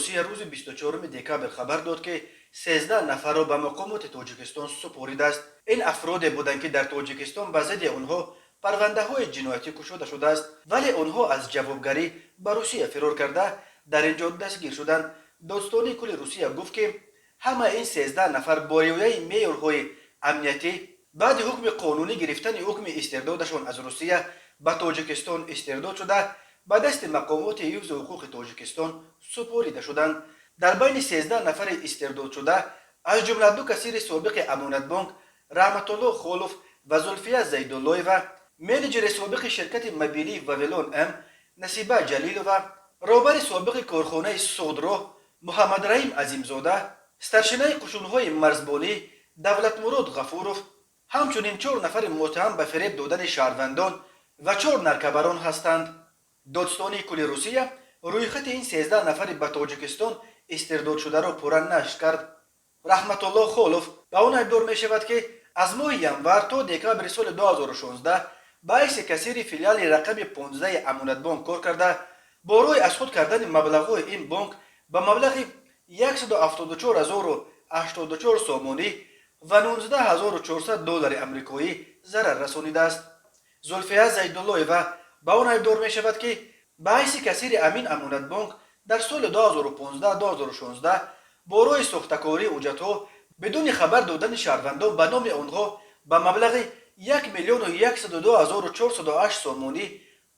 Русия рӯзи 24 декабр хабар дод, ки 13 нафарро ба мақомоти Тоҷикистон супоридааст. Ин афроде буданд, ки дар Тоҷикистон ба зидди онҳо парвандаҳои ҷиноятӣ кушода шудааст, вале онҳо аз ҷавобгарӣ ба Русия фирор карда, дар ин ҷо дастгир шуданд. Додстонии кулли Русия гуфт, ки ҳамаи ин 13 нафар бо риояи меъёрҳои амниятӣ баъди ҳукми қонунӣ гирифтани ҳукми истирдодашон аз Русия ба Тоҷикистон истирдод шуда, ба дасти мақомоти ҳифзу ҳуқуқи Тоҷикистон супорида шуданд. Дар байни 13 нафари истирдодшуда, аз ҷумла ду кассири собиқи Амонатбонк, Раҳматулло Холов ва Зулфия Зайдуллоева, менеҷери собиқи ширкати мобилии Вавилон М Насиба Ҷалилова, роҳбари собиқи корхонаи Суғдроҳ Муҳаммадраим Азимзода, старшинаи қушунҳои марзбонӣ Давлатмурод Ғафуров, ҳамчунин чор нафари муттаҳам ба фиреб додани шаҳрвандон ва чор наркабарон ҳастанд. Додстонии кулли Русия рӯйхати ин 13 нафари ба Тоҷикистон истирдодшударо пурра нашр кард. Раҳматулло Холов ба он айбдор мешавад, ки аз моҳи январ то декабри соли 2016 ба ҳайси кассири филиали рақами 15 Амонатбонк кор карда, бо роҳи аз худ кардани маблағҳои ин бонк ба маблағи 174 084 сомонӣ ва 19 400 доллари амрикоӣ зарар расонидааст. Зулфия Зайдуллоева ба он айбдор мешавад, ки ба ҳайси кассири амин Амонатбонк дар соли 2015-2016 бо роҳи сохтакории ҳуҷҷатҳо бидуни хабар додани шаҳрвандон ба номи онҳо ба маблағи 1 миллиону 102 408 сомонӣ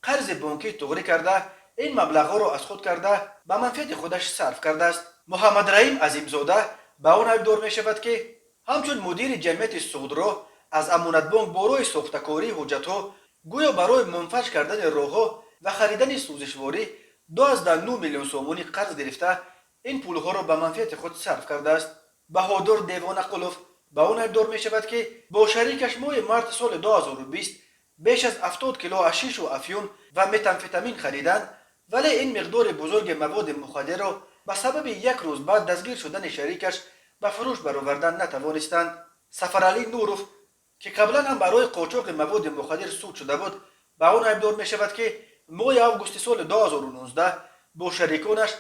қарзи бонкӣ туғрӣ карда, ин маблағҳоро аз худ карда, ба манфиати худаш сарф кардааст. Муҳаммадраим Азимзода ба он айбдор мешавад, ки ҳамчун мудири ҷамъияти Суғдроҳ аз Амонатбонк бо роҳи сохтакории ҳуҷҷатҳо, гӯё барои мунфаҷ кардани роҳҳо ва харидани сӯзишворӣ, 2,9 миллион сомонӣ қарз гирифта, ин пулҳоро ба манфиати худ сарф кардааст. Баҳодур Девонақулов ба он айбдор мешавад, ки бо шарикаш моҳи марти соли 2020 беш аз 70 кило ҳашишу афюн ва метамфетамин хариданд, вале ин миқдори бузурги маводи мухаддирро ба сабаби як рӯз баъд дастгир шудани шарикаш ба фурӯш баровардан натавонистанд. Сафаралӣ Нуров, ки қаблан ҳам барои қочоқи маводи мухаддир суд шуда буд, ба он айбдор мешавад, ки моҳи августи соли 2019 бо шариконаш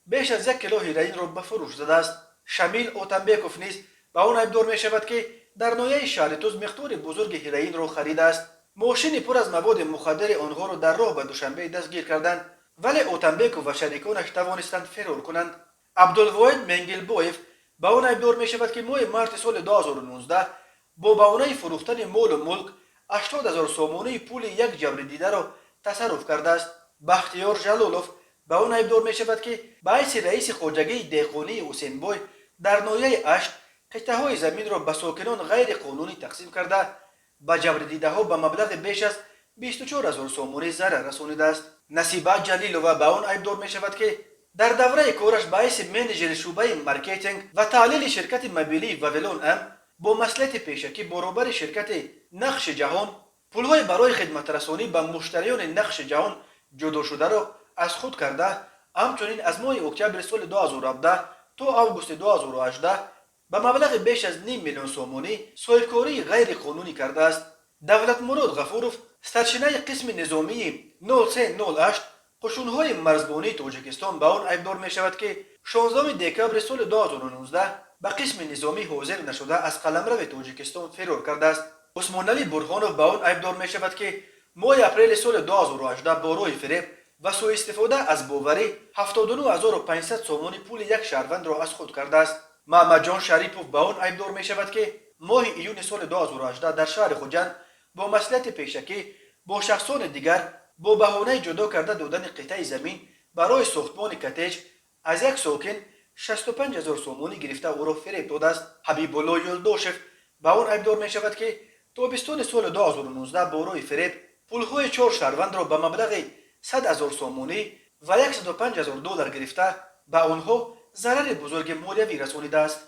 беш аз 1 кило ҳероинро ба фурӯш задааст. Шамил Отамбеков низ ба он айбдор мешавад, ки дар ноҳияи Шаҳритуз миқдори бузурги ҳероинро харидааст. Мошини пур аз маводи мухаддири онҳоро дар роҳ ба Душанбе дастгир карданд, вале Отамбеков ва шариконаш тавонистанд фирор кунанд. Абдулвоҳид Менгилбоев ба он айбдор мешавад, ки моҳи марти соли 2019 бо баҳонаи фурӯхтани молу мулк 80 ҳазор сомонии пули як ҷабрдидаро тасарруф кардааст. Бахтиёр Жалолов ба он айбдор мешавад, ки ба ҳайси раиси хоҷагии деҳқонии Ҳусенбой дар ноҳияи Ашт қитъаҳои заминро ба сокинон ғайриқонунӣ тақсим карда, ба ҷабрдидаҳо ба маблағи беш аз 24 ҳазор сомонӣ зарар расонидааст. Насиба Ҷалилова ба он айбдор мешавад, ки дар давраи кораш ба ҳайси менеҷери шӯъбаи маркетинг ва таҳлили ширкати мобилии Вавилон М бо маслиҳати пешакӣ баробари ширкати Нақши Ҷаҳон пулҳои барои хидматрасонӣ ба муштариёни Нақши Ҷаҳон ҷудошударо аз худ карда, ҳамчунин аз моҳи октябри соли 2017 то августи 2018 ба маблағи беш аз ним миллион сомонӣ соҳибкории ғайриқонунӣ кардааст. Давлатмурод Ғафуров, старшинаи қисми низомии 0308 қушунҳои марзбонии Тоҷикистон, ба он айбдор мешавад, ки 16 декабри соли 2019 ба қисми низомӣ ҳозир нашуда, аз қаламрави Тоҷикистон фирор кардааст. Усмоналӣ Бурҳонов ба он айбдор мешавад, ки моҳи апрели соли 2018 бо роҳи фиреб ва суистифода аз боварӣ 79 500 сомонӣ пули як шаҳрвандро аз худ кардааст. Маҳмадҷон Шарипов ба он айбдор мешавад, ки моҳи июни соли 2018 дар шаҳри Хуҷанд бо маслиҳати пешакӣ бо шахсони дигар бо баҳонаи ҷудо карда додани қитъаи замин барои сохтмони коттедж аз як сокин 65 ҳазор сомонӣ гирифта, ӯро фиреб додааст. Ҳабибулло Юлдошев ба он айбдор мешавад, ки тобистони соли 2019 бо роҳи фиреб пулҳои чор шаҳрвандро ба маблағи 100 ҳазор сомонӣ ва 105 ҳазор доллар гирифта, ба онҳо зарари бузурги молиявӣ расонидааст.